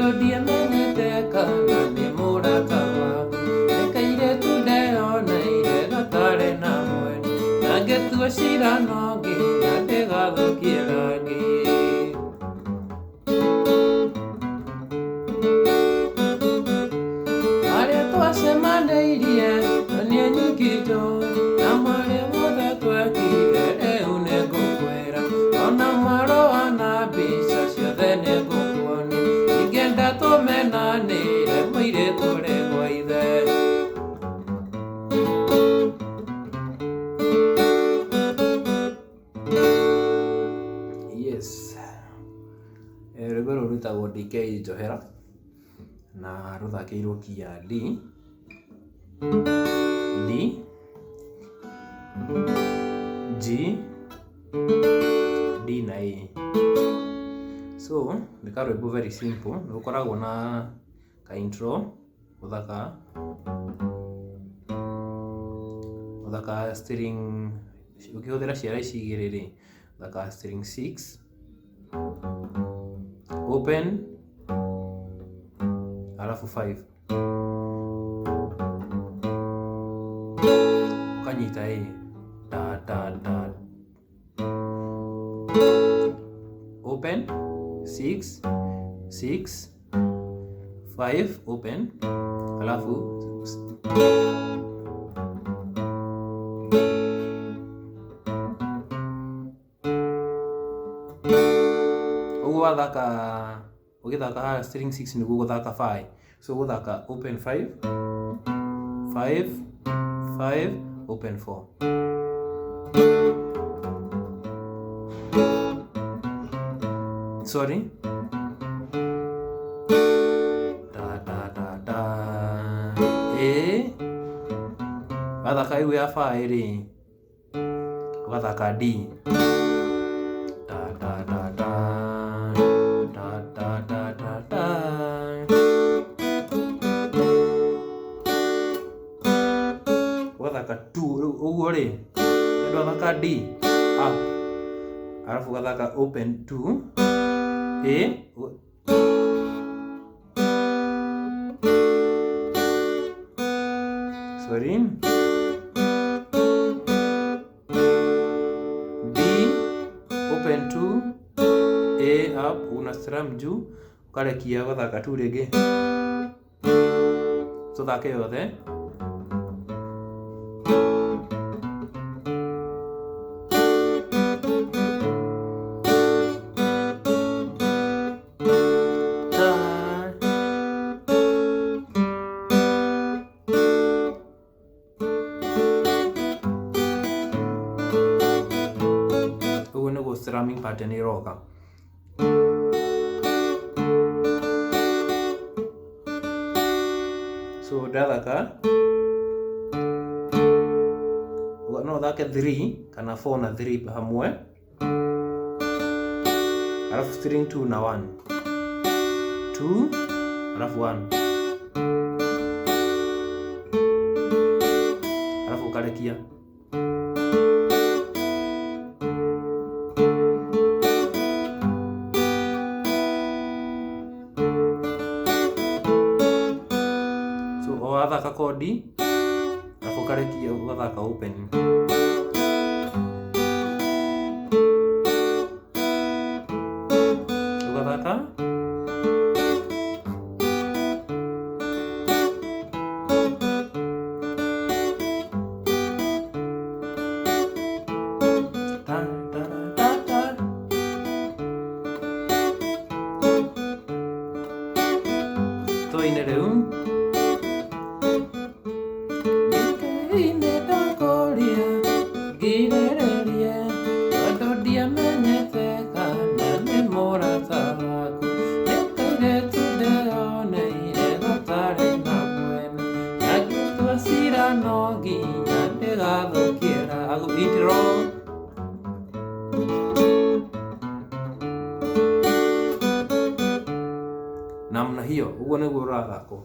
Tondũ ndiamenyete kana nĩ mũrata waku. Nĩ kairĩtu ndeyoneire gatarĩ na mwene. Na ngĩtua cira no nginya ndĩgathũkie rangi. Harĩa twacemanĩirie na niĩ nyiki njũĩ, na marĩa mothe twekire rĩu nĩngũkwĩra. Ona marũa na mbica ciothe nĩngũkuonia. Ingĩenda tũmenanĩre mũirĩtu ũrĩ gwa ithe. Yes. Rwĩmbo rũrũ rwĩtagwo DK Njohera na rũthakĩirwo key ya D, D, G, D na A. So nĩ karwĩmbo very simple, nĩ gũkoragwo na ka intro ũthaka ũthaka string ũkĩhũthĩra ciara ici igĩrĩ rĩ, ũthaka string 6 open alafu 5 ũkanyita A ta ta ta open 6 6 5 open alafu ũguo wathaka ũgĩthaka haha string 6 nĩguo gũthaka 5 so gũthaka open 5 5 5 open 4. Sorry, da da da da A wathaka ĩu ya 5 rĩ, ũgathaka D da da da da da da da da da ũgathaka 2 rĩu ũguo rĩ, tondũ wathaka D up arabu ũgathaka open 2 A sorry D open 2 A up una strum juu ũkarekia ũgathaka 2 rĩngĩ tũthake yothe. Ta. Ũguo nĩguo strumming pattern ĩroka. So ndathaka no ũthake 3 kana 4 na 3 hamwe, alafu string 2 na 1 2 alafu 1 alafu ũkarekia. So o wathaka kodi alafu ũkarekia ũgathaka open. Ũgathaka ta ta ta ta. Tũine rĩu. Ndikaine ndakũria ngirĩrĩrie tondũ ndiamenyete kana nĩ mũrata waku. Nĩ kairĩtu ndeyoneire gatarĩ na mwene na ngĩtua cira no nginya ndĩgathũkĩra. Intro. Namna hiyo, ũguo nĩguo ũrathakwo.